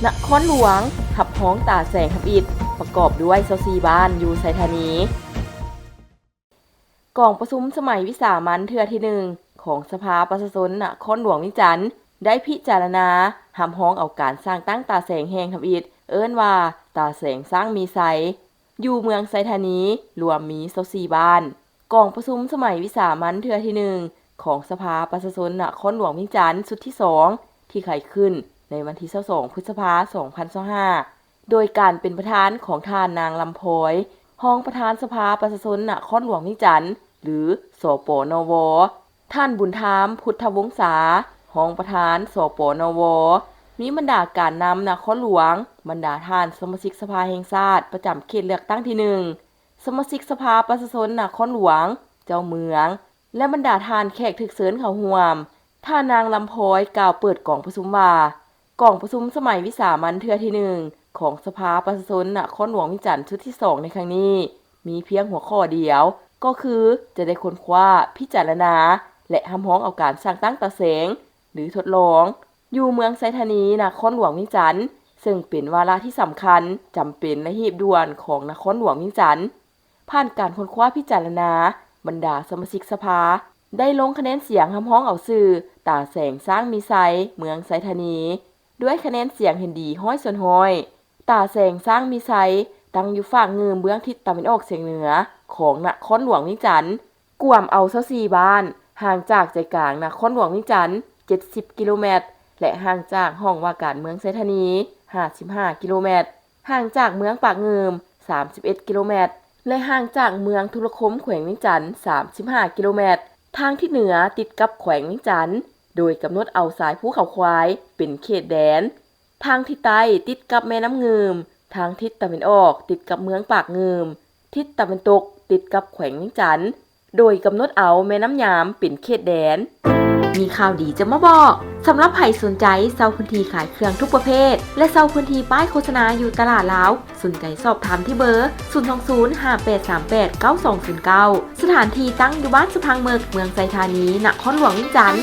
ນະຄອນຫຼວງ ຮັບຮອງຕາແສງທຳອິດ ປະກອບດ້ວຍຊາວສີ່ບ້ານຢູ່ໄຊທານີ. ກອງປະຊຸມສະໄໝວິສາມັນເທື່ອທີໜຶ່ງ ຂອງສະພາປະຊາຊົນນະຄອນຫຼວງວຽງຈັນ ໄດ້ພິຈາລະນາຮັບຮອງເອົາການສ້າງຕັ້ງຕາແສງແຫ່ງທຳອິດ ເອີ້ນວ່າ ຕາແສງຊ້າງມີໄຊ ຢູ່ເມືອງໄຊທານີ ລວມມີຊາວສີ່ບ້ານ. ກອງປະຊຸມສະໄໝວິສາມັນເທື່ອທີໜຶ່ງ ຂອງສະພາປະຊາຊົນນະຄອນຫຼວງວຽງຈັນ ຊຸດທີສອງ ທີ່ໄຂຂຶ້ນໃນວັນທີຊາວສອງ ພຶດສະພາ ສອງພັນຊາວຫ້າ ໂດຍການເປັນປະທານຂອງທ່ານນາງ ລຳພອຍ ຮອງປະທານສະພາປະຊາຊົນນະຄອນຫຼວງວຽງຈັນ ຫຼື ສປນວ, ທ່ານ ບຸນທາມ ພຸດທະວົງສາ ຮອງປະທານ ສປນວ, ມີບັນດາການນຳນະຄອນຫຼວງ, ບັນດາທ່ານສະມາຊິກສະພາແຫ່ງຊາດປະຈຳເຂດເລືອກຕັ້ງທີໜຶ່ງ, ສະມາຊິກສະພາປະຊາຊົນນະຄອນຫຼວງ, ເຈົ້າເມືອງ ແລະ ບັນດາທ່ານແຂກຖືກເຊີນເຂົ້າຮ່ວມ. ທ່ານນາງ ລຳພອຍ ກ່າວເປີດກອງປະຊຸມວ່າ, ກອງປະຊຸມສະໄໝວິສາມັນເທື່ອທີໜຶ່ງ ຂອງສະພາປະຊາຊົນນະຄອນຫຼວງວຽງຈັນ ຊຸດທີສອງ ໃນຄັ້ງນີ້ ມີພຽງຫົວຂໍ້ດຽວ, ກໍຄືຈະໄດ້ຄົ້ນຄວ້າ, ພິຈາລະນາ ແລະ ຮັບຮອງເອົາການສ້າງຕັ້ງຕາແສງ ຫຼື ທົດລອງ ຢູ່ເມືອງໄຊທານີ ນະຄອນຫຼວງວຽງຈັນ, ເຊິ່ງເປັນວາລະທີ່ສຳຄັນ, ຈຳເປັນ ແລະ ຮີບດ່ວນຂອງນະຄອນຫຼວງວຽງຈັນ. ຜ່ານການຄົ້ນຄວ້າພິຈາລະນາ, ບັນດາສະມາຊິກສະພາໄດ້ລົງຄະແນນສຽງຮັບຮອງເອົາຊື່ ຕາແສງຊ້າງມີໄຊ ເມືອງໄຊທານີ ດ້ວຍຄະແນນສຽງເຫັນດີຮ້ອຍສ່ວນຮ້ອຍ. ຕາແສງຊ້າງມີໄຊ ຕັ້ງຢູ່ຟາກງື່ມເບື້ອງທິດຕາເວັນອອກສຽງເໜືອຂອງນະຄອນຫຼວງວຽງຈັນ, ກວມເອົາຊາວສີ່ບ້ານ, ຫ່າງຈາກໃຈກາງນະຄອນຫຼວງວຽງຈັນ ເຈັດສິບກິໂລແມັດ ແລະ ຫ່າງຈາກຫ້ອງວ່າການເມືອງໄຊທານີ ຫ້າສິບຫ້າກິໂລແມັດ, ຫ່າງຈາກເມືອງປາກງື່ມ ສາມສິບເອັດກິໂລແມັດ ແລະ ຫ່າງຈາກເມືອງທຸລະຄົມ ແຂວງວຽງຈັນ ສາມສິບຫ້າກິໂລແມັດ. ທາງທິດເໜືອຕິດກັບແຂວງວຽງຈັນ, ໂດຍກຳນົດເອົາຊາຍພູເຂົາຄວາຍເປັນເຂດແດນ. ທາງທິດໃຕ້ຕິດກັບແມ່ນ້ຳງື່ມ, ທາງທິດຕາເວັນອອກຕິດກັບເມືອງປາກງື່ມ, ທິດຕາເວັນຕົກຕິດກັບແຂວງວຽງຈັນ, ໂດຍກຳນົດເອົາແມ່ນ້ຳຍາມເປັນເຂດແດນ. ມີຂ່າວດີຈະມາບອກ, ສຳລັບໃຜສົນໃຈເຊົ່າພື້ນທີ່ຂາຍເຄື່ອງທຸກປະເພດ ແລະ ເຊົ່າພື້ນທີ່ປ້າຍໂຄສະນາຢູ່ຕະຫຼາດລາວ, ສົນໃຈສອບຖາມທີ່ເບີ ສູນສອງສູນ ຫ້າແປດສາມແປດ ເກົ້າສອງສູນເກົ້າ. ສະຖານທີ່ຕັ້ງຢູ່ບ້ານສະພັງເມິກ, ເມືອງໄຊທານີ, ນະຄອນຫຼວງວຽງຈັນ.